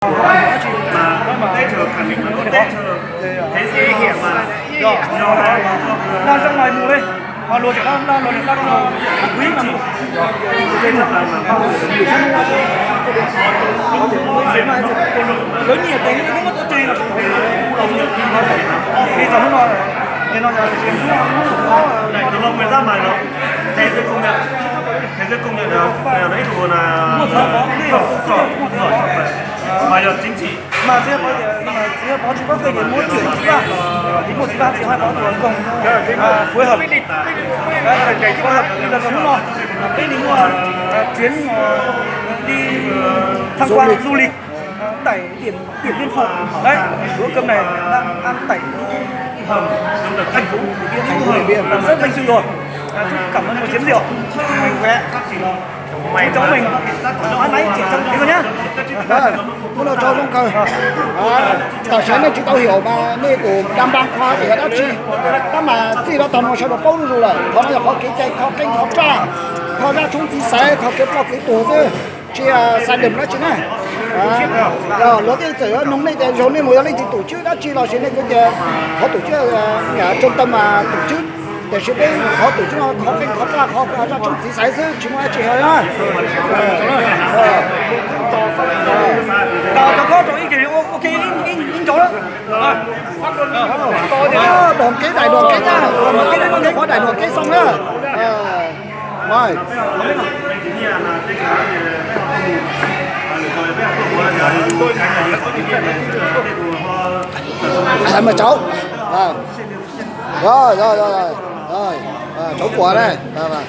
Mas teb chaws khẳng định là có teb chaws thế giới hiểm mà. Yog, yog, đang ra ngoài mù đây. Mà lùa chả đang, đang lùa chả đang, quý mà mù. Trên là mà bao nhiêu người sống, có thể nói thế mà, lớn nhiều cái nó có thể trên là đi dòng nó rồi. Thì nó là Đài từ lâu người ra mà nó thế giới công nhận, thế giới công nhận là, là đấy thuộc là giỏi, giỏi, giỏi, mà là chính trị. Mà sẽ có thể, nhưng mà sẽ có Trung Quốc Tây Nguyên muốn chuyển chúng ta, thì một chúng ta chỉ hai có thể công, à, phối hợp. Đấy, phối hợp như là trong lúc đó, Tết thì mua, à, chuyến, à, đi tham quan du lịch, à, tại Điện, Điện Biên Phủ. Đấy, bữa cơm này đang ăn tại thành phố Điện Biên, rất vinh dự rồi. À, chúc cảm ơn một chuyến rượu. Mình khỏe. Mày cháu mình nói máy chỉ trong tiếng thôi nhá. Hnub no tso zoo kawg. Tam sim nej tsis tau hiểu mas nej kuj đam đam qhov tias dab tsi, tab mas txij no tag no sawv daws paub zuj zus lawm. Qhov no yog qhov kev cai, qhov qeej qhov raj, qhov zaj tshoob txiv xaiv, qhov kev ploj kev tuag xwb, tsis xaiv dab tsi na. Luag tej txawm nug nej tias zaug nej mus yog leej twg, tổ chức dab tsi los sis nej kuj tias qhov tổ chức, trung tâm tổ chức, tiam sis peb qhov tổ chức no qhov qeej qhov raj, qhov zaj tshoob txiv xaiv xwb, tsis muaj dab tsi hos na. Đoàn kết, đại đoàn kết nha. Đoàn kết, qhov đại đoàn kết xong na. Rồi. Thầy mà cháu. Rồi, rồi, rồi, rồi. Rồi, à, cháu của đây. Rồi, rồi, rồi.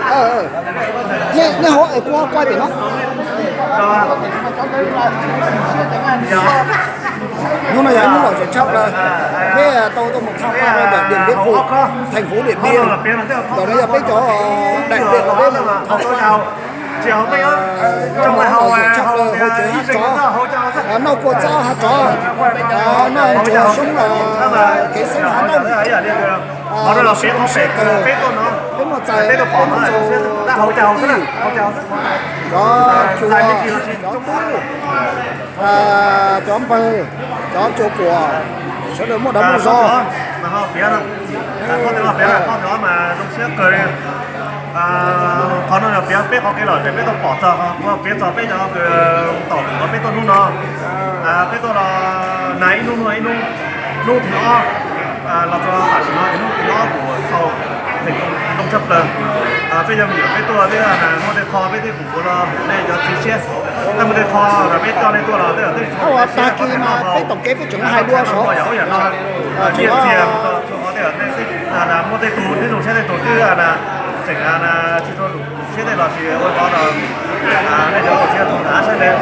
Ờ, ờ. Neb, neb hov es kuv ho quay pem no. Hnub no yog ib hnub lom zem tshaj plaws. Peb tau tuaj mus tham quan rau ntawm Điện Biên Phủ, thành phố Điện Biên. Ntawm no yog peb cov đại diện peb mus tham quan. Tshaj plaws hauv tsev hav tsov, noj kua txob hav tsov, noj ntsuag xyoob kev xeeb hav ntooj. Siab kawg, peb muaj txais, peb muaj txaus cov kwv tij, cov cua, cov tub, cov npawg, cov cua kuam, sawv daws muaj dag muaj zog. Qhov no yog piav peb qhov kev lom zem peb tau pom txog, piav txog peb cov tom lwm no peb tuaj hnub no. Peb tuaj los nag ib hnub hnub ib hnub, hnub thib ob los txog tam sim no hnub thib ob kuv sau teem zoo tshaj plaws. Peb yog me nyuam peb tuaj thiab muaj tej qho peb thiaj kuv los nej cov txiv siab. Tej muaj tej qho los peb coj nej tuaj los tej tag kis mas peb tom kev peb tseem hais dua saum. Muaj tej tus twb zoo siab tej tus twb tseem tsis tshua zoo siab tej los sis ua qhov nej cov txiv saib